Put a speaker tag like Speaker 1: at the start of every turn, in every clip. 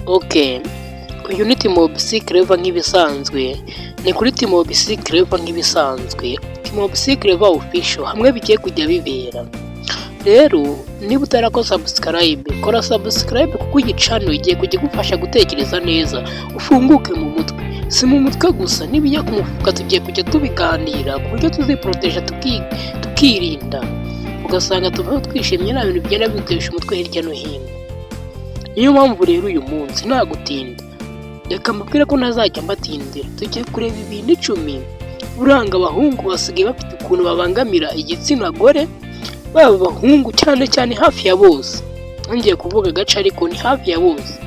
Speaker 1: Okay, uyu ni Timobisi Clever nk'ibisanzwe, ni kuri Timobisi Clever nk'ibisanzwe, Timobisi Clever Official, hamwe bigiye kujya bibera. Rero niba utarakora subscribe, kora subscribe kuko iyi channel igiye kujya igufasha gutekereza neza, ufunguke mu mutwe. Si mu mutwe gusa, n'ibijya ku mufuka tugiye kujya tubiganira ku buryo tuziporoteja tukirinda, ugasanga tubaho twishimye, nta bintu bigenda bidutesha umutwe hirya no hino. Niyo mpamvu rero uyu munsi nta gutinda, reka mbabwire ko ntazajya mbatindira. Tugiye kureba ibintu 10 buranga abahungu basigaye bafite ukuntu babangamira igitsina gore, baba abahungu cyane cyane hafi ya bose. Ngiye kuvuga agace ariko ni hafi ya bose.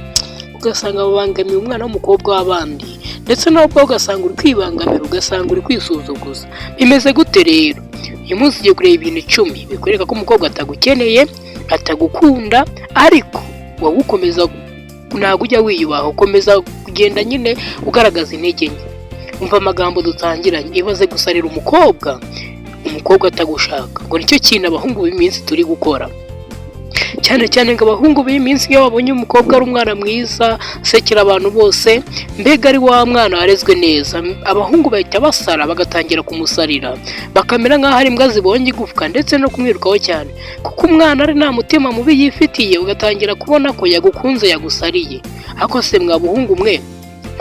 Speaker 1: Ugasanga babangamiye umwana w'umukobwa w'abandi, ndetse nawe ubwawe ugasanga uri kwibangamira, ugasanga uri kwisuzuguza. Bimeze gute rero? Uyu munsi ugiye kureba ibintu 10 bikwereka ko umukobwa atagukeneye, atagukunda, ariko wowe ukomeza ntabwo ujya wiyubaha, ukomeza kugenda nyine ugaragaza intege nke. Umva amagambo dutangiranye: ibaze gusarira umukobwa, umukobwa atagushaka. Ngo nicyo kintu abahungu b'iminsi turi gukora cyane cyane. Ngo abahungu b'iminsi iyo babonye umukobwa ari umwana mwiza, asekera abantu bose, mbega ari wa mwana warezwe neza, abahungu bahita basara, bagatangira kumusarira, bakamera nk'aho ari imbwa zibonye igufwa, ndetse no kumwirukaho cyane, kuko umwana ari nta mutima mubi yifitiye, ugatangira kubona ko yagukunze, yagusariye. Ariko se mwa mwe,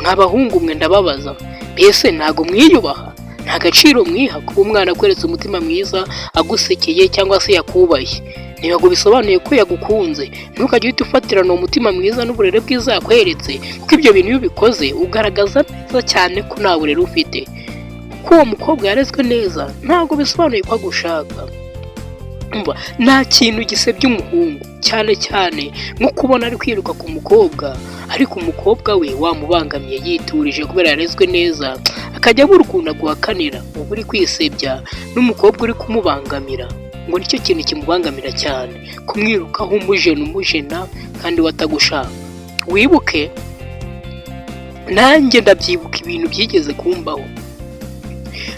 Speaker 1: mwa bahungu mwe, ndababaza, mbese ntabwo mwiyubaha? Nta gaciro mwiha? Kuba umwana akweretse umutima mwiza, agusekeye cyangwa se yakubashye, ntabwo bisobanuye ko yagukunze. Ntukajye uhita ufatirana uwo mutima mwiza n'uburere bwiza yakweretse, kuko ibyo bintu iyo ubikoze ugaragaza neza cyane ko nta burere ufite. Kuko uwo mukobwa yarezwe neza ntabwo bisobanuye ko agushaka. Umva, nta kintu gisebya umuhungu cyane cyane nko kubona ari kwiruka ku mukobwa, ariko umukobwa we wamubangamiye, yiturije kubera yarezwe neza, akajya abura ukuntu aguhakanira. Uba uri kwisebya n'umukobwa uri kumubangamira. Ngo nicyo kintu kimubangamira cyane, kumwirukaho umujena umujena kandi we atagushaka. Wibuke, nanjye ndabyibuka, ibintu byigeze kumbaho.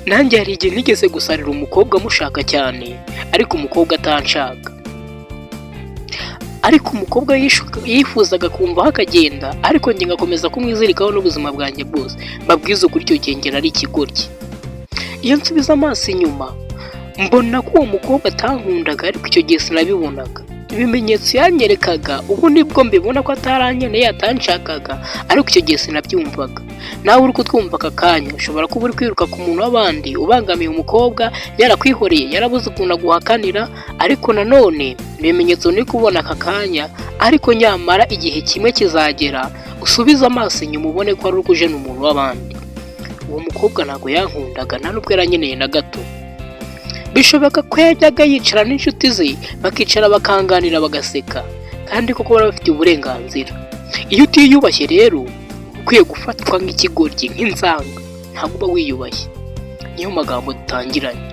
Speaker 1: Nanjye hari igihe nigeze gusarira umukobwa amushaka cyane, ariko umukobwa atanshaka, ariko umukobwa yifuzaga kumvaho akagenda, ariko njye ngakomeza kumwizirikaho n'ubuzima bwanjye bwose. Mbabwize ukuri, icyo gihe njye nari ikigoryi. Iyo nsubiza amaso inyuma mbona ko uwo mukobwa atankundaga, ariko icyo gihe sinabibonaga. Ibimenyetso yanyerekaga ubu nibwo mbibona ko atarankeneye, atanshakaga, ariko icyo gihe sinabyumvaga. Nawe uri kutwumva aka kanya, ushobora kuba uri kwiruka ku muntu w'abandi, ubangamiye umukobwa, yarakwihoreye, yarabuze ukuntu aguhakanira. Ariko nanone ibimenyetso ni kubona aka kanya, ariko nyamara igihe kimwe kizagera usubize amaso inyuma ubone ko ari uri kujena umuntu w'abandi. Uwo mukobwa ntabwo yankundaga, nta nubwo yarankeneye na gato. Bishoboka ko yajyaga yicara n'inshuti ze, bakicara bakanganira, bagaseka, kandi koko bari bafite uburenganzira. Iyo utiyubashye rero ukwiye gufatwa nk'ikigoryi, nk'inzanga, ntabwo uba wiyubashye. Niyo magambo dutangiranye.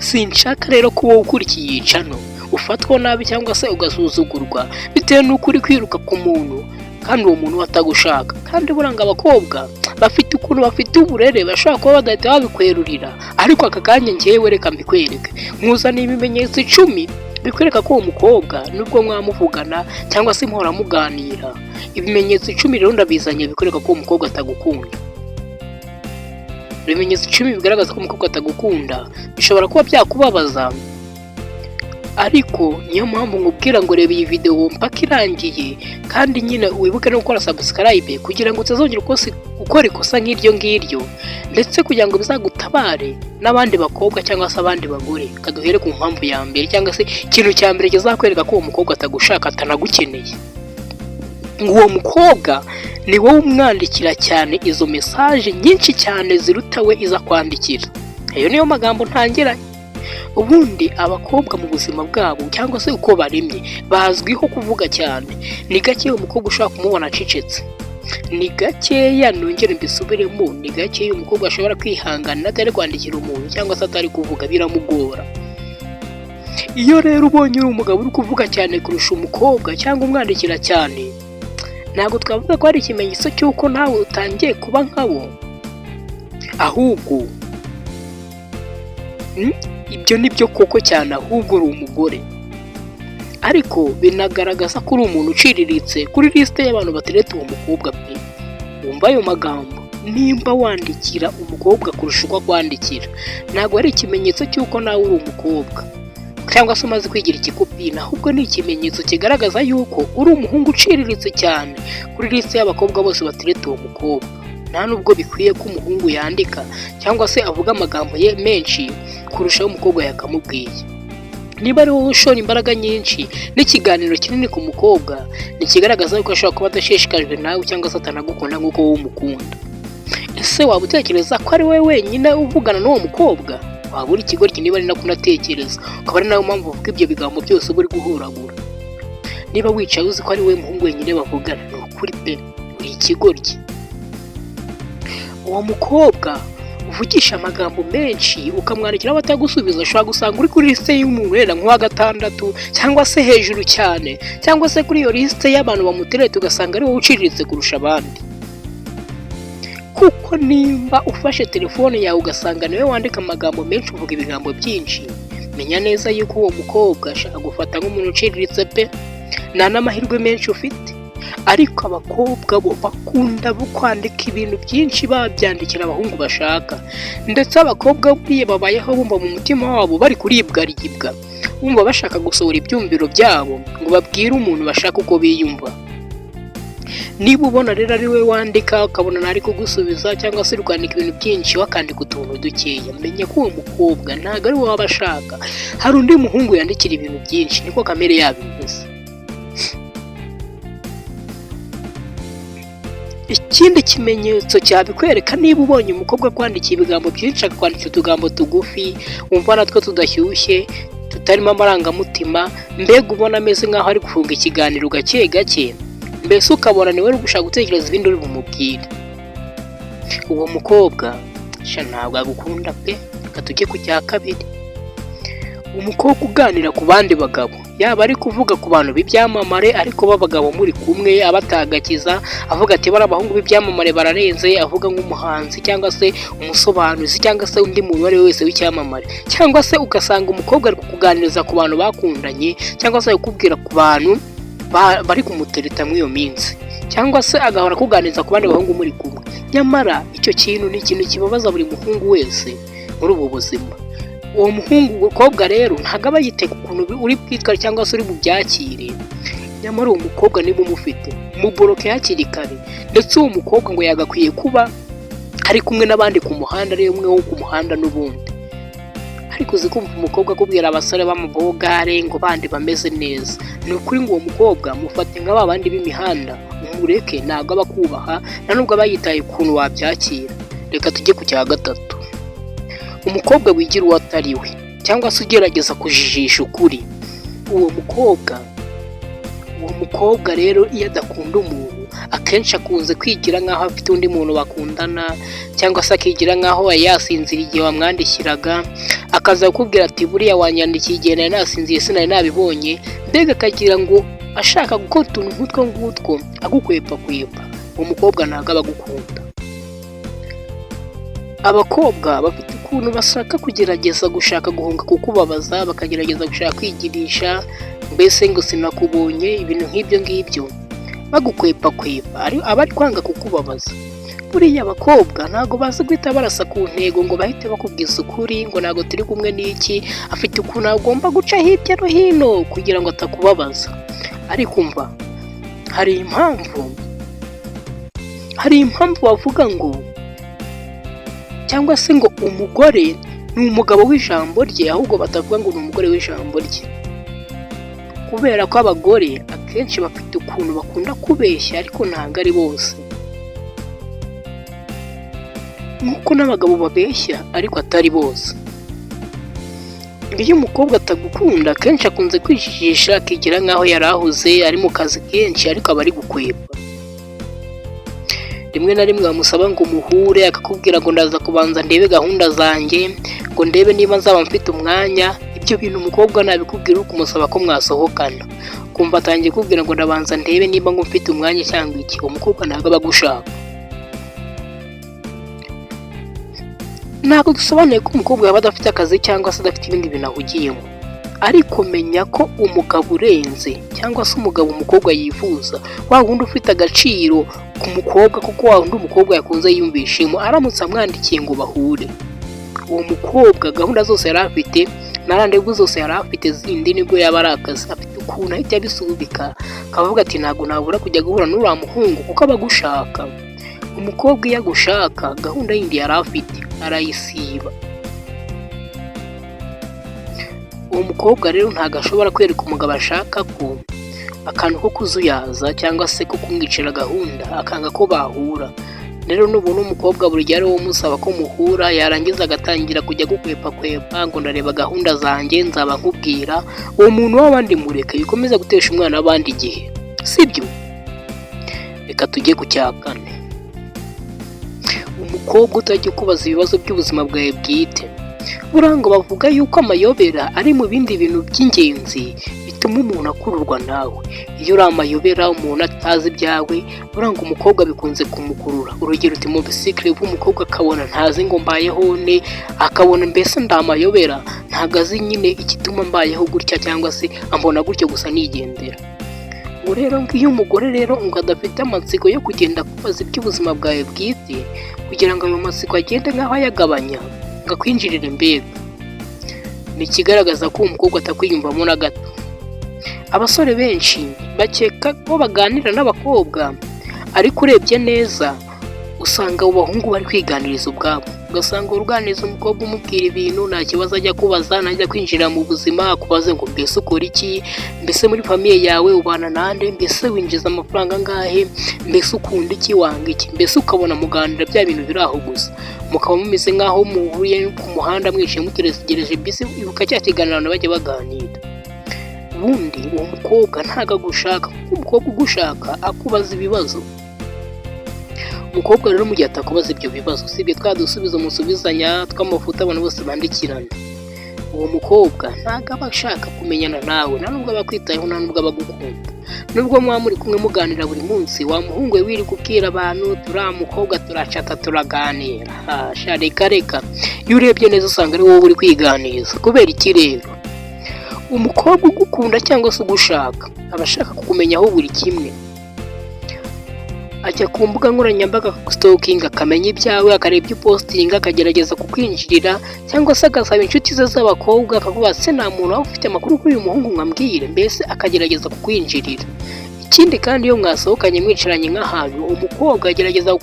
Speaker 1: Sinshaka rero ko wowe ukurikiye iyi channel ufatwa nabi cyangwa se ugasuzugurwa bitewe n'uko uri kwiruka ku muntu kandi uwo muntu atagushaka. Kandi buranga abakobwa bafite ukuntu bafite uburere, bashobora kuba badahita babikwerurira, ariko aka kanya ngewe reka mbikwereke. Nkuzaniye ibimenyetso 10 bikwereka ko uwo mukobwa, nubwo mwamuvugana cyangwa se muhora muganira, ibimenyetso 10 rero ndabizanye bikwereka ko uwo mukobwa atagukunda. Ibimenyetso 10 bigaragaza ko umukobwa atagukunda bishobora kuba byakubabaza, ariko niyo mpamvu nkubwira ngo reba iyi videwo mpaka irangiye, kandi nyine wibuke no gukora subscribe kugira ngo utazongera gukora ikosa nk'iryo ngiryo, ndetse kugira ngo bizagutabare n'abandi bakobwa cyangwa se abandi bagore. Kaduhere ku mpamvu ya mbere, cyangwa se ikintu cya mbere kizakwereka ko uwo mukobwa atagushaka, atanagukeneye. Ngo uwo mukobwa ni wowe umwandikira cyane izo message nyinshi cyane ziruta we iza kwandikira. Ayo niyo magambo ntangiranye. Ubundi abakobwa mu buzima bwabo cyangwa se uko baremye bazwiho kuvuga cyane. Ni gake umukobwa ushobora kumubona acecetse, ni gakeya. Nongere mbisubiremo, ni gakeya umukobwa ashobora kwihangana atari kwandikira umuntu cyangwa se atari kuvuga, biramugora. Iyo rero ubonye uri umugabo uri kuvuga cyane kurusha umukobwa cyangwa umwandikira cyane, ntabwo twavuga ko ari ikimenyetso cy'uko nawe utangiye kuba nkabo, ahubwo ibyo ni byo koko cyane, ahubwo uri umugore. Ariko binagaragaza ko uri umuntu uciriritse kuri lisite y'abantu batereta uwo mukobwa pe. Wumva ayo magambo, nimba wandikira umukobwa kurusha uko akwandikira, ntabwo ari ikimenyetso cy'uko nawe uri umukobwa cyangwa se umaze kwigira ikikupina, ahubwo ni ikimenyetso kigaragaza yuko uri umuhungu uciriritse cyane kuri lisite y'abakobwa bose batereta uwo mukobwa. Nta nubwo bikwiye ko umuhungu yandika cyangwa se avuga amagambo ye menshi kurusha ayo umukobwa yakamubwiye. Niba ari wowe ushora imbaraga nyinshi n'ikiganiro kinini ku mukobwa, ni ikigaragaza yuko ashobora kuba adashishikajwe nawe cyangwa se atanagukunda nk'uko wowe umukunda. Ese waba utekereza ko ari wowe wenyine uvugana n'uwo mukobwa? Waba uri ikigoryi niba ari nako unatekereza, ukaba ari nayo mpamvu uvuga ibyo bigambo byose uba uri guhuragura. Niba wicaye uzi ko ari wowe muhungu wenyine bavugana, ni ukuri pe, uri ikigoryi. Uwo mukobwa uvugisha amagambo menshi ukamwandikira batagusubiza, ushobora gusanga uri kuri lisite y'umuntu wenda nk'uwa gatandatu cyangwa se hejuru cyane, cyangwa se kuri iyo lisite y'abantu bamutereta ugasanga ari wowe uciriritse kurusha abandi. Kuko nimba ufashe telefone yawe ugasanga niwe wandika amagambo menshi, uvuga ibigambo byinshi, menya neza yuko uwo mukobwa ashaka gufata nk'umuntu uciriritse pe, nta n'amahirwe menshi ufite. Ariko abakobwa bo bakunda kwandika ibintu byinshi babyandikira abahungu bashaka, ndetse abakobwa buriya babayeho bumva mu mutima wabo bari kuribwaribwa, bumva bashaka gusohora ibyumviro byabo ngo babwire umuntu bashaka uko biyumva. Niba ubona rero ari we wandika ukabona ntari kugusubiza, cyangwa se uri kwandika ibintu byinshi wakandika utuntu dukeya, menya ko uwo mukobwa ntabwo ari wowe aba ashaka, hari undi muhungu yandikira ibintu byinshi, niko kamere yabo imeze. Ikindi kimenyetso cyabikwereka, niba ubonye umukobwa akwandikiye ibigambo byinshi, akakwandikira utugambo tugufi wumva natwo tudashyushye, tutarimo amarangamutima, mbega ubona ameze nk'aho ari gufunga ikiganiro gake gake, mbese ukabona niwe uri gushaka gutekereza ibindi uri bumubwire, uwo mukobwa sha ntabwo agukunda pe. Reka tujye ku cya kabiri. Umukobwa uganira ku bandi bagabo, yaba ari kuvuga ku bantu b'ibyamamare ariko b'abagabo muri kumwe, abatagakiza, avuga ati bari abahungu b'ibyamamare bararenze, avuga nk'umuhanzi cyangwa se umusobanuzi cyangwa se undi muntu uwo ari we wese w'icyamamare, cyangwa se ugasanga umukobwa ari kukuganiriza ku bantu bakundanye, cyangwa se ari kukubwira ku bantu bari kumutereta muri iyo minsi, cyangwa se agahora akuganiriza ku bandi bahungu muri kumwe. Nyamara icyo kintu ni ikintu kibabaza buri muhungu wese muri ubu buzima. Uwo muhungu umukobwa rero ntabwo aba yitega ukuntu uri bwitware cyangwa se uri bubyakire. Nyamara uwo mukobwa niba umufite, muboroke hakiri kare. Ndetse uwo mukobwa ngo yagakwiye kuba ari kumwe n'abandi ku muhanda, ari umwe wo ku muhanda n'ubundi. Ariko uzi kumva umukobwa akubwira abasore b'amabogare ngo bandi bameze neza? Ni ukuri ngo uwo mukobwa mufate nka ba bandi b'imihanda, umureke, ntabwo aba akubaha, nta nubwo aba yitaye ukuntu wabyakira. Reka tujye ku cya gatatu. Umukobwa wigira uwo atari we cyangwa se ugerageza kujijisha ukuri. Uwo mukobwa rero iyo adakunda umuntu, akenshi akunze kwigira nk'aho afite undi muntu bakundana, cyangwa se akigira nk'aho yari yasinziriye igihe wamwandikiraga, akaza kukubwira ati buriya wanyandikiye igihe nari nasinziye sinari nabibonye, mbega akagira ngo ashaka gukora utuntu nk'utwo ngutwo agukwepakwepa. Uwo mukobwa ntabwo aba agukunda. Abakobwa bafite ukuntu bashaka kugerageza gushaka guhunga kukubabaza, bakagerageza gushaka kwigirisha, mbese ngo sinakubonye, ibintu nk'ibyo ngibyo, bagukwepakwepa, aba ari kwanga kukubabaza. Buriya abakobwa ntabwo bazi guhita barasa ku ntego ngo bahite bakubwiza ukuri ngo ntabwo turi kumwe n'iki, afite ukuntu agomba guca hirya no hino kugira ngo atakubabaza. Ariko umva, hari impamvu bavuga ngo cyangwa se ngo umugore ni umugabo w'ijambo rye, ahubwo batavuga ngo ni umugore w'ijambo rye. Kubera ko abagore akenshi bafite ukuntu bakunda kubeshya, ariko ntabwo ari bose. Nk'uko n'abagabo babeshya ariko atari bose. Iyo umukobwa atagukunda, akenshi akunze kwijijisha akigira nk'aho yari ahuze ari mu kazi kenshi, ariko aba ari gukwepa. Rimwe na rimwe bamusaba ngo muhure akakubwira ngo ndaza kubanza ndebe gahunda zanjye, ngo ndebe niba nzaba mfite umwanya. Ibyo bintu umukobwa nabikubwira uri kumusaba ko mwasohokana, ukumva atangiye kukubwira ngo ndabanza ndebe niba ngo mfite umwanya cyangwa iki, uwo mukobwa ntabwo aba agushaka. Ntabwo dusobanuye ko umukobwa yaba adafite akazi cyangwa se adafite ibindi bintu ahugiyemo, Ariko menya ko umugabo urenze, cyangwa se umugabo umukobwa yifuza, wa wundi ufite agaciro ku mukobwa, kuko wa wundi umukobwa yakunze yiyumvishemo, aramutse amwandikiye ngo bahure, uwo mukobwa gahunda zose yari afite na rendez-vous zose yari afite zindi, nibwo yaba ari akazi, afite ukuntu ahita abisubika, akavuga ati: "Ntabwo nabura kujya guhura n'uriya muhungu," kuko aba agushaka. Umukobwa iyo agushaka, gahunda yindi yari afite arayisiba. Uwo mukobwa rero ntabwo ashobora kwereka umugabo ashaka ko akantu ko kuzuyaza cyangwa se ko kumwicira gahunda, akanga ko bahura. Rero nubona umukobwa buri gihe ari wowe umusaba ko muhura, yarangiza agatangira kujya gukwepa kwepa ngo: "Ndareba gahunda zanjye, nzaba nkubwira," uwo muntu w'abandi mureke, bikomeza gutesha umwana w'abandi igihe, sibyo? Reka tujye ku cya kane: umukobwa utajya ukubaza ibibazo by'ubuzima bwawe bwite. Buriya ngo bavuga yuko amayobera ari mu bindi bintu by'ingenzi bituma umuntu akururwa nawe. Iyo uri amayobera, umuntu atazi ibyawe, buriya ngo umukobwa bikunze kumukurura. Urugero, uti mu bisikire, umukobwa akabona ntazi ngo mbayeho ne, akabona mbese ndamayobera, ntabwo azi nyine igituma mbayeho gutya, cyangwa se ambona gutyo gusa nigendera. Ngo rero ngo iyo umugore rero ngo adafite amatsiko yo kugenda akubaza iby'ubuzima bwawe bwite, kugira ngo ayo matsiko agende nk'aho ayagabanya, ngo akwinjirire, mbega ni ikigaragaza ko uwo mukobwa atakwiyumvamo na gato. Abasore benshi bakeka ko baganira n'abakobwa, ariko urebye neza usanga abo bahungu bari kwiganiriza ubwabo. Ugasanga uruganiriza umukobwa, umubwira ibintu, nta kibazo ajya kubaza, ntajya kwinjira mu buzima akubaze ngo: "Mbese ukora iki? Mbese muri famille yawe ubana nande? Mbese winjiza amafaranga angahe? Mbese ukunda iki, wanga iki?" Mbese ukabona muganira bya bintu biri aho gusa, mukaba mumeze nk'aho muhuye ku muhanda, mwicaye mutegereje bisi. Ibuka cya kiganiro abantu bajya baganira. Ubundi uwo mukobwa ntabwo agushaka, kuko umukobwa ugushaka akubaza ibibazo. Umukobwa rero mu gihe atakubaza ibyo bibazo, usibye twa dusubizo musubizanya tw'amafoto abantu bose bandikirana, uwo mukobwa ntabwo aba ashaka kumenyana nawe, nta nubwo aba akwitayeho, nta nubwo aba agukunda. Nubwo muba muri kumwe muganira buri munsi, wa muhungu we, wirirwa ubwira abantu: "Turiya mukobwa turacata, turaganira," sha reka reka. Iyo urebye neza usanga ari wowe uri kwiganiriza. Kubera iki rero? Umukobwa ugukunda cyangwa se ugushaka aba ashaka kukumenyaho buri kimwe. Ajya ku mbuga nkoranyambaga akagustalkinga, akamenya ibyawe, akareba ibyo upostinga, akagerageza kukwinjirira, cyangwa se agasaba inshuti ze z'abakobwa, akavuga: "Se nta muntu waba ufite amakuru kuri uyu muhungu ngo ambwire?" Mbese akagerageza kukwinjirira. Ikindi kandi, iyo mwasohokanye, mwicaranye nk'ahantu, umukobwa agerageza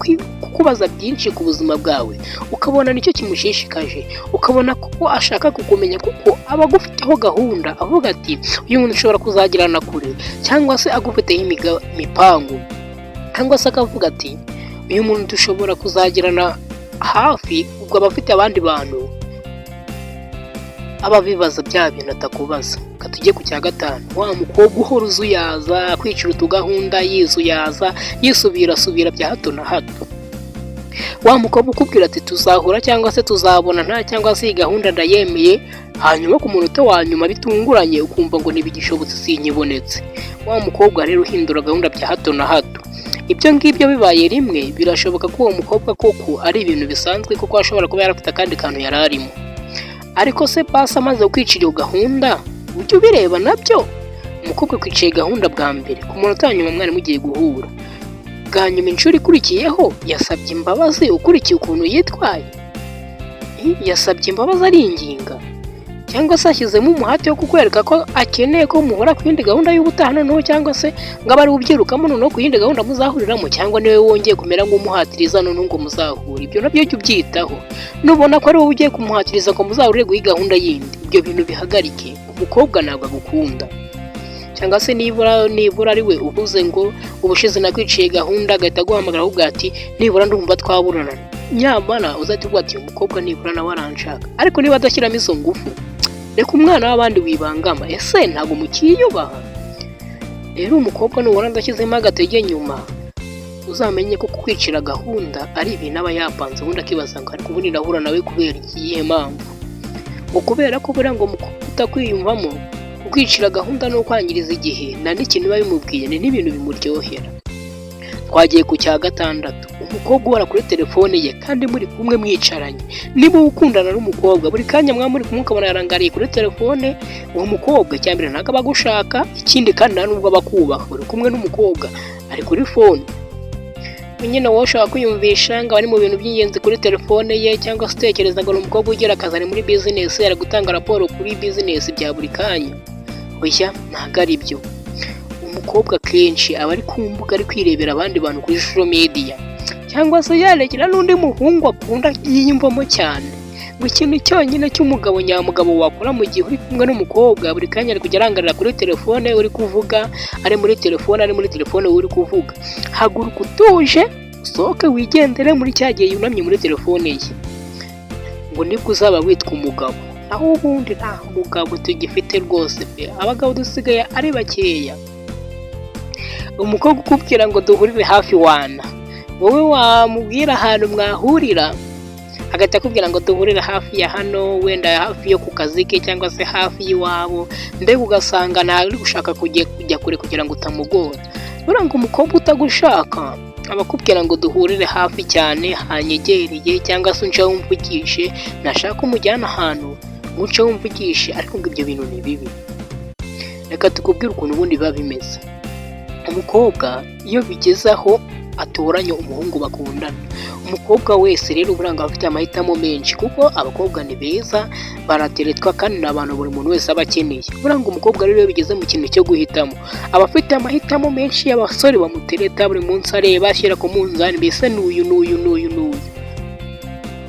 Speaker 1: kukubaza byinshi ku buzima bwawe, ukabona nicyo kimushishikaje, ukabona ko ashaka kukumenya, kuko aba agufiteho gahunda, avuga ati: "Uyu muntu ushobora kuzagirana kure," cyangwa se agufiteho imipangu, cyangwa se akavuga ati: "Uyu muntu dushobora kuzagirana hafi." Ubwo aba afite abandi bantu aba abibaza bya bintu atakubaza. Reka tujye ku cya gatanu: wa mukobwa uhora uzuyaza, kwicira utugahunda, yizuyaza, yisubirasubira bya hato na hato. Wa mukobwa ukubwira ati: "Tuzahura," cyangwa se "tuzabona," nta cyangwa se "iyi gahunda ndayemeye," hanyuma ku munota wa nyuma bitunguranye ukumva ngo: "Ntibigishobotse, sinkibonetse." Wa mukobwa rero uhindura gahunda bya hato na hato, ibyo ngibyo bibaye rimwe, birashoboka ko uwo mukobwa koko ari ibintu bisanzwe, kuko ashobora kuba yarafite akandi kantu yari arimo. Ariko se pasi amaze kwicira iyo gahunda, ujya ubireba nabyo? Umukobwa kwiciye gahunda bwa mbere, ku munota wa nyuma mwari mugiye guhura bwa nyuma, inshuro ikurikiyeho yasabye imbabazi. Ukurikiye ukuntu yitwaye, yasabye imbabazi aringinga, cyangwa se ashyizemo umuhate wo kukwereka ko akeneye ko muhura ku yindi gahunda y'ubutaha noneho, cyangwa se ngo abe ari ubyirukamo noneho ku yindi gahunda muzahuriramo, cyangwa niwe wongeye kumera nk'umuhatiriza noneho ngo muzahure? Ibyo nabyo jya ubyitaho. Nubona ko ari wowe ugiye kumuhatiriza ngo muzahurire kuri gahunda yindi, ibyo bintu bihagarike. Umukobwa ntabwo agukunda. Cyangwa se nibura ari we uvuze ngo: "Ubushize nakwiciye gahunda," agahita aguhamagara akubwira ati: "Nibura ndumva twaburana," nyamara uzahita uvuga ati: "Umukobwa nibura nawe aranshaka." Ariko niba adashyiramo izo ngufu, reka umwana w'abandi wibangama. Ese ntabwo mukiyubaha? Rero umukobwa nubona adashyizemo agatege nyuma, uzamenye ko kukwicira gahunda ari ibintu aba yapanze, ubundi akibaza ngo: "Ariko ubundi ndahura nawe kubera iyihe mpamvu?" Ngo kubera ko buriya ngo utakwiyumvamo, kukwicira gahunda no kwangiriza igihe nta n'ikintu biba bimubwiye, ni n'ibintu bimuryohera. Twagiye ku cya gatandatu: umukobwa Umukobwa uhora kuri telefone ye kandi muri kumwe mwicaranye, niba ukundana n'umukobwa buri kanya mwaba muri kumwe ukabona yarangariye kuri telefone, uwo mukobwa icya mbere ntabwo aba agushaka, ikindi kandi nta nubwo aba akubaha. Uri kumwe n'umukobwa ari kuri phone nyine, wowe ushobora kwiyumvisha ngo ari mu bintu by'ingenzi kuri telefone ye, cyangwa se utekereza ngo ni umukobwa ugira akazi, ari muri business, ari gutanga raporo kuri business bya buri kanya. Oya, ntabwo ari byo. Umukobwa akenshi aba ari ku mbuga, ari kwirebera abandi bantu kuri social media, cyangwa se yarekera n'undi muhungu akunda yiyumvamo cyane. Ngo ikintu cyonyine cy'umugabo nyamugabo wakora mu gihe uri kumwe n'umukobwa buri kanya ari kujya arangarira kuri telefone uri kuvuga, ari muri telefone, ari muri telefone uri kuvuga, haguruka utuje, usohoke wigendere muri cya gihe yunamye muri telefone ye, ngo nibwo uzaba witwa umugabo. Naho ubundi nta mugabo tugifite rwose pe, abagabo dusigaye ari bakeya. Umukobwa ukubwira ngo duhurire hafi wana, wowe wamubwira ahantu mwahurira agahita akubwira ngo duhurire hafi ya hano, wenda hafi yo ku kazi ke cyangwa se hafi y'iwabo, mbega ugasanga ntawe uri gushaka kujya kure kugira ngo utamugora. Buriya ngo umukobwa utagushaka aba akubwira ngo duhurire hafi cyane hanyegereye, cyangwa se unceho umvugishe, nashaka umujyana ahantu ngo unceho umvugishe, ariko ngo ibyo bintu ni bibi. Reka tukubwire ukuntu ubundi biba bimeze. Umukobwa iyo bigeze aho atoranya umuhungu bakundana, umukobwa wese rero buranga aba afite amahitamo menshi, kuko abakobwa ni beza, barateretwa, kandi ni abantu buri muntu wese aba akeneye. Buranga umukobwa rero iyo bigeze mu kintu cyo guhitamo, aba afite amahitamo menshi y'abasore bamutereta buri munsi, areba ashyira ku munzani, mbese n'uyu n'uyu n'uyu n'uyu,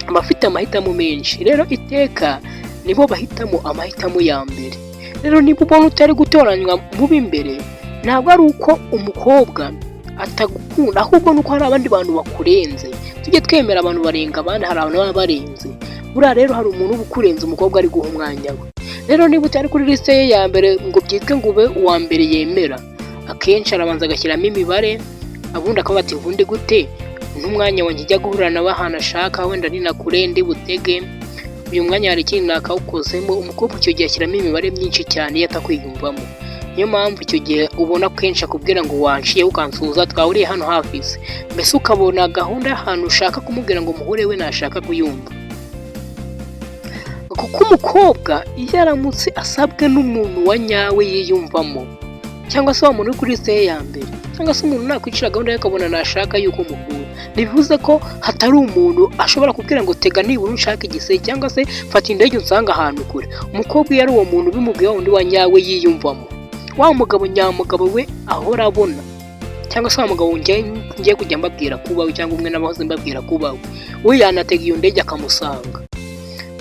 Speaker 1: aba afite amahitamo menshi. Rero iteka nibo bahitamo amahitamo ya mbere. Rero niba ubona utari gutoranywa mu b'imbere, ntabwo ari uko umukobwa atagukunda, ahubwo nuko hari abandi bantu bakurenze. Tujye twemera, abantu barenga abandi, hari abantu baba barenze. Buriya rero hari umuntu uba ukurenze umukobwa ari guha umwanya we. Rero niba utari kuri liste ye ya mbere ngo byitwe ngo ube uwa mbere yemera, akenshi arabanza agashyiramo imibare, ubundi akavuga ati: "Ubundi gute n'umwanya wanjye ijya guhura nawe ahantu ashaka, wenda ni na kure ndi butege, uyu mwanya hari ikindi nakawukozemo." Umukobwa icyo gihe ashyiramo imibare myinshi cyane iyo atakwiyumvamo. Niyo mpamvu icyo gihe ubona kenshi akubwira ngo wanciyeho ukansuhuza, twahuriye hano hafi se, mbese ukabona gahunda y'ahantu ushaka kumubwira ngo muhure we nashaka kuyumva. Kuko umukobwa iyo aramutse asabwe n'umuntu wa nyawe yiyumvamo, cyangwa se wa muntu uri kuri liste ye ya mbere, cyangwa se umuntu nakwicira gahunda ye akabona nashaka yuko muhura, ntibivuze ko hatari umuntu ashobora kubwira ngo tega nibura unshaka igise, cyangwa se fata indege unsanga ahantu kure. Umukobwa iyo ari uwo muntu ubimubwiye, wa wundi wa nyawe yiyumvamo, wa mugabo nyamugabo we ahora abona, cyangwa se wa mugabo ngiye kujya mbabwira kubawe, cyangwa umwe n'abahoze mbabwira kubawe, we yanatega iyo ndege akamusanga,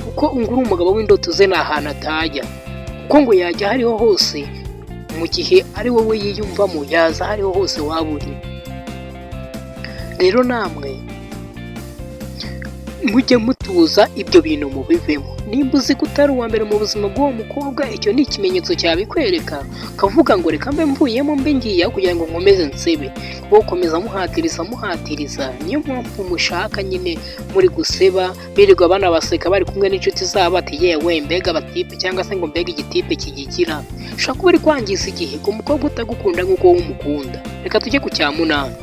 Speaker 1: kuko ngo uri umugabo w'indoto ze ni ahantu atajya, kuko ngo yajya aho ariho hose mu gihe ari wowe yiyumvamo, yaza aho ariho hose waba uri. Rero namwe mujye mutuza, ibyo bintu mubivemo. Nimba uzi ko utari uwa mbere mu buzima bw'uwo mukobwa, icyo ni ikimenyetso cyabikwereka, ukavuga ngo reka mbe mvuyemo, mbe ngiye aho kugira ngo nkomeze nsebe, kuko gukomeza muhatiriza muhatiriza, niyo mpamvu mushaka nyine muri guseba, birirwa banabaseka bari kumwe n'inshuti zabo, ati: "Yewe, mbega abatipe," cyangwa se ngo mbega igitipe kigigira. Ushobora kuba uri kwangiza igihe ku mukobwa utagukunda nk'uko wowe umukunda. Reka tujye ku cya munani.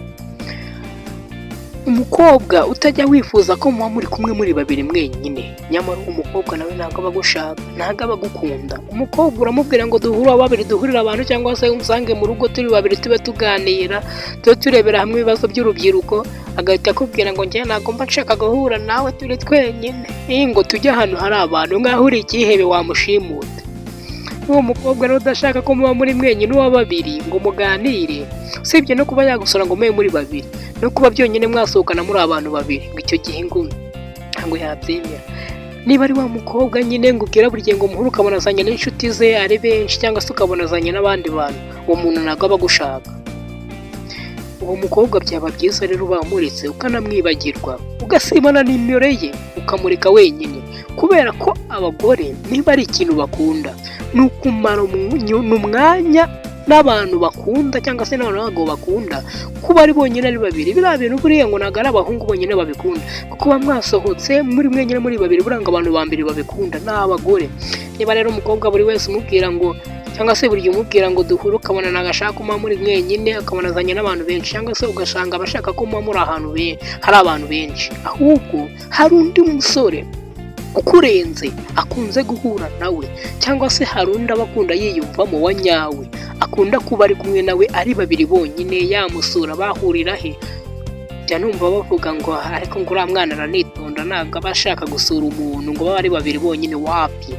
Speaker 1: Umukobwa utajya wifuza ko muba muri kumwe muri babiri mwenyine, nyamara uwo mukobwa nawe ntabwo aba agushaka, ntabwo aba agukunda. Umukobwa uramubwira ngo duhure babiri, duhurire abantu, cyangwa se unsange mu rugo turi babiri, tube tuganira, tube turebera hamwe ibibazo by'urubyiruko, agahita akubwira ngo njye ntabwo mba nshaka guhura nawe turi twenyine, ngo tujye ahantu hari abantu, nk'aho uri ikihebe wamushimuta. Uwo mukobwa rero udashaka ko muba muri mwenyine uwa babiri ngo muganire, usibye no kuba yagusura ngo mube muri babiri, no kuba byonyine mwasohokana muri abantu babiri, ngo icyo gihe ngo ntabwo yabyemera. Niba ari wa mukobwa nyine ngo ubwira buri gihe ngo muhure, ukabona azanye n'inshuti ze ari benshi, cyangwa se ukabona azanye n'abandi bantu, uwo muntu ntabwo aba agushaka. Uwo mukobwa byaba byiza rero bamuretse, ukanamwibagirwa, ugasiba na nimero ye, ukamureka wenyine, kubera ko abagore niba ari ikintu bakunda ni ukumara umwanya n'abantu bakunda, cyangwa se n'abantu b'abagabo bakunda kuba ari bonyine, ari babiri. Biriya bintu buriya ngo ntabwo ari abahungu bonyine babikunda, kuko kuba mwasohotse muri mwenyine muri babiri, buranga abantu ba mbere babikunda ni abagore. Niba rero umukobwa buri wese umubwira ngo Cyangwa se buri gihe umubwira ngo duhure, ukabona ntabwo ashaka ko muba muri mwenyine, akabona azanye n'abantu benshi, cyangwa se ugasanga aba ashaka ko muba muri ahantu hari abantu benshi. Ahubwo hari undi musore ukurenze akunze guhura nawe, cyangwa se hari undi aba akunda yiyumvamo wa nyawe, akunda kuba ari kumwe nawe ari babiri bonyine. Yamusura, bahurira he? Njya numva bavuga ngo ariko ngo uriya mwana aranitonda, ntabwo aba ashaka gusura umuntu ngo babe ari babiri bonyine. Wapi,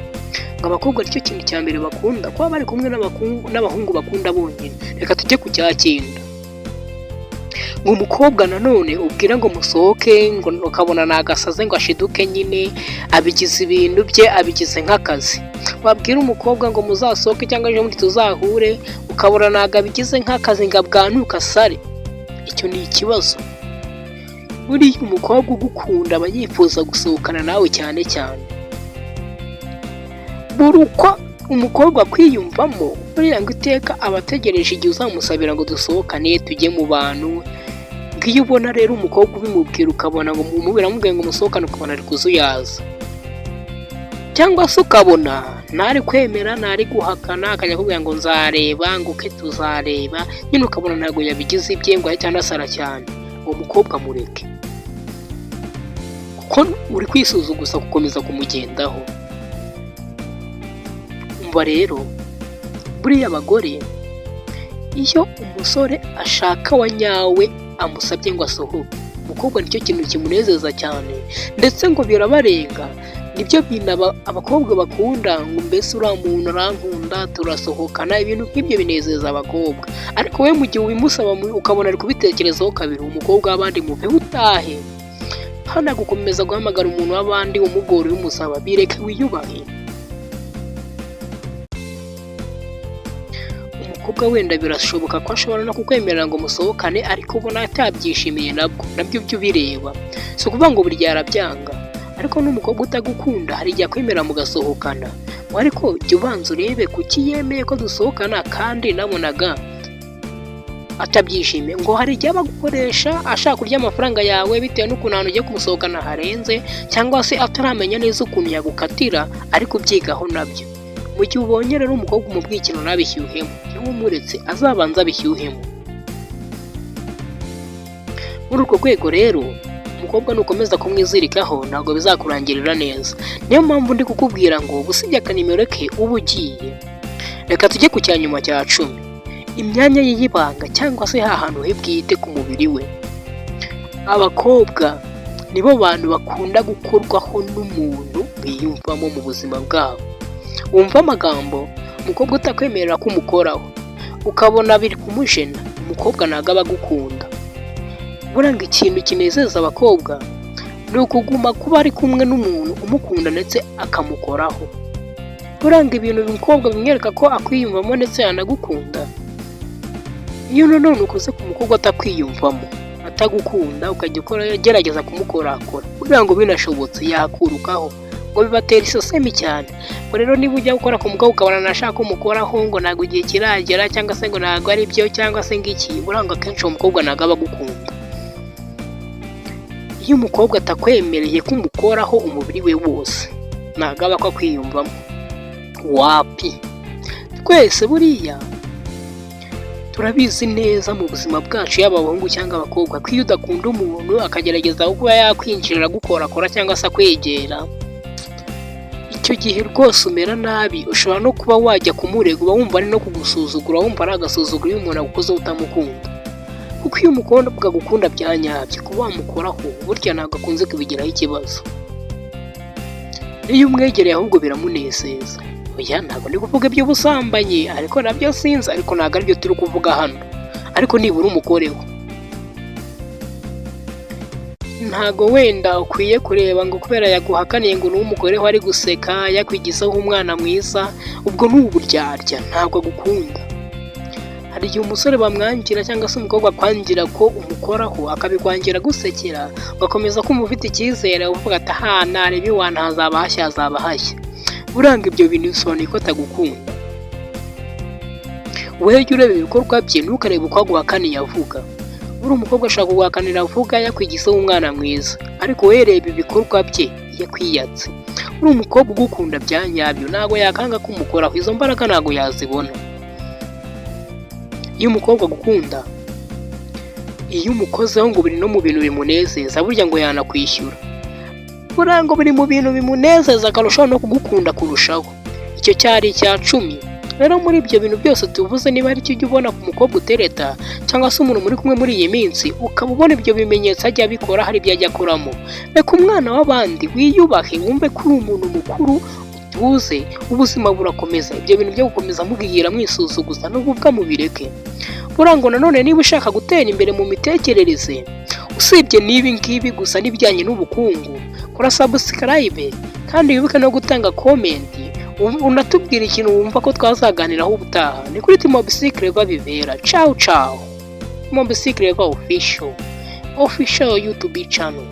Speaker 1: ngo abakobwa aricyo kintu cya mbere bakunda, kuba bari kumwe n'abahungu bakunda bonyine. Reka tujye ku cya cyenda. Ngo umukobwa nanone ubwira ngo musohoke, ngo ukabona nagasaze, ngo ashiduke nyine abigize ibintu bye, abigize nk'akazi. Wabwira umukobwa ngo muzasohoke cyangwa ejo bundi tuzahure, ukabona ntabwo abigize nk'akazi, ngo abwanuke asare. Icyo ni ikibazo. Buriya umukobwa ugukunda aba yifuza gusohokana nawe cyane cyane. Buri uko umukobwa akwiyumvamo, buriya ngo iteka aba ategereje igihe uzamusabira ngo dusohokane, tujye mu bantu. Ngo iyo ubona rero umukobwa ubimubwira, ukabona ngo biramubwiye ngo musohokane, ukabona ari kuzuyaza, cyangwa se ukabona ntari kwemera, ntari guhakana, akajya akubwira ngo nzareba, ngo uke tuzareba nyine, ukabona ntabwo yabigize ibye, ngo ahite anasara cyane, uwo mukobwa mureke, kuko uri kwisuzuguza gukomeza kumugendaho. Umva rero, buriya abagore, iyo umusore ashaka wa nyawe amusabye ngo asohoke, umukobwa nicyo kintu kimunezeza cyane, ndetse ngo birabarenga. Nibyo bintu abakobwa bakunda, ngo mbese uriya muntu arankunda, turasohokana, ibintu nk'ibyo binezeza abakobwa. Ariko we mu gihe ubimusaba ukabona ari kubitekerezaho kabiri, umukobwa w'abandi muveho utahe. Hano gukomeza guhamagara umuntu w'abandi umugora ubimusaba, bireke, wiyubahe. Umukobwa wenda birashoboka ko ashobora no kukwemerera ngo musohokane, ariko ubona atabyishimiye, nabwo nabyo ujye ubireba. Si ukuvuga ngo buri gihe arabyanga, ariko n'umukobwa utagukunda hari igihe akwemera mugasohokana, ariko jya ubanza urebe kuki yemeye ko dusohokana kandi nabonaga atabyishimiye. Ngo hari igihe aba agukoresha ashaka kurya amafaranga yawe bitewe n'ukuntu ahantu ugiye kumusohokana harenze, cyangwa se ataramenya neza ukuntu yagukatira, ari kubyigaho nabyo. Mu gihe ubonye rero umukobwa umubwiye ikintu ntabishyuhemo, jya umuretse azabanza abishyuhemo. Muri urwo rwego rero, umukobwa nukomeza kumwizirikaho ntabwo bizakurangirira neza. Niyo mpamvu ndi kukubwira ngo usibye akanimero ke uba ugiye. Reka tujye ku cya nyuma cya 10, imyanya ye y'ibanga, cyangwa se ha hantu he bwite ku mubiri we. Abakobwa nibo bantu bakunda gukorwaho n'umuntu biyumvamo mu buzima bwabo. Wumva amagambo, umukobwa utakwemerera ko umukoraho, ukabona biri kumujena, umukobwa ntabwo aba agukunda. Buranga ikintu kinezeza abakobwa ni ukuguma kuba ari kumwe n'umuntu umukunda ndetse akamukoraho. Buranga ibintu umukobwa bimwereka ko akwiyumvamo ndetse yanagukunda. Iyo nanone ukoze ku mukobwa atakwiyumvamo, atagukunda, ukajya ukora ugerageza kumukorakora kugira ngo binashobotse yakurukaho, ngo bibatera isesemi cyane. Ngo rero niba ujya gukora ku mukobwa ukabona ntashaka ko umukoraho, ngo ntabwo igihe kiragera, cyangwa se ngo ntabwo ari byo, cyangwa se ngo iki, buranga akenshi uwo mukobwa ntabwo aba agukunda. Iyo umukobwa atakwemereye ko umukoraho umubiri we wose, ntabwo aba akwiyumvamo. Wapi, twese buriya turabizi neza mu buzima bwacu, yaba abahungu cyangwa abakobwa, ko iyo udakunda umuntu akagerageza kuba yakwinjirira agukorakora cyangwa se akwegera, icyo gihe rwose umera nabi, ushobora no kuba wajya kumurega. Uba wumva ari no kugusuzugura, wumva ari agasuzuguro iyo umuntu agukozeho utamukunda. Kuko iyo umukobwa agukunda bya nyabyo, kuba wamukoraho burya ntabwo akunze kubigiraho ikibazo. Iyo umwegereye ahubwo biramunezeza. Oya, ntabwo ndi kuvuga iby'ubusambanyi, ariko nabyo sinzi, ariko ntabwo aribyo turi kuvuga hano. Ariko nibura umukoreho. Ntago wenda ukwiye kureba ngo kubera yaguhakaniye ngo n'umukoreho ari guseka yakwigizaho umwana mwiza, ubwo ni uburyarya, ntabwo agukunda. Hari igihe umusore bamwangira cyangwa se umukobwa akwangira ko umukoraho, akabikwangira agusekera, ugakomeza kumva ufite icyizere, uvuga ati aha nareba iwantu hazaba hashya, hazaba hashya. Buranga ibyo bintu bisobanuye ko atagukunda. Wowe jya ureba ibikorwa bye, ntukarebe uko aguhakaniye avuga. Buriya umukobwa ashobora kuguhakanira avuga yakwigizaho umwana mwiza, ariko wowe reba ibikorwa bye iyo akwiyatse. Uri umukobwa ugukunda bya nyabyo ntabwo yakanga kumukoraho, izo mbaraga ntabwo yazibona. Iyo umukobwa agukunda, iyo umukozeho ngo biri no mu bintu bimunezeza, burya ngo yanakwishyura. Buriya ngo biri mu bintu bimunezeza, akarushaho no kugukunda kurushaho. Icyo cyari icya 10. Rero muri ibyo bintu byose tuvuze, niba hari icyo ujya ubona ku mukobwa utereta cyangwa se umuntu muri kumwe muri iyi minsi, ukaba ubona ibyo bimenyetso ajya abikora, hari ibyo ajya akoramo, reka umwana w'abandi, wiyubahe, wumve ko uri umuntu mukuru, utuze, ubuzima burakomeza. Ibyo bintu byo gukomeza mubwira mwisuzuguza n'ububwa mubireke. Buriya ngo nanone niba ushaka gutera imbere mu mitekerereze, usibye n'ibi ngibi gusa n'ibijyanye n'ubukungu, kora subscribe kandi wibuke no gutanga comment, unatubwira ikintu wumva ko twazaganiraho ubutaha. Ni kuri Timobi Clever bibera. Ciao ciao. Timobi Clever official YouTube channel.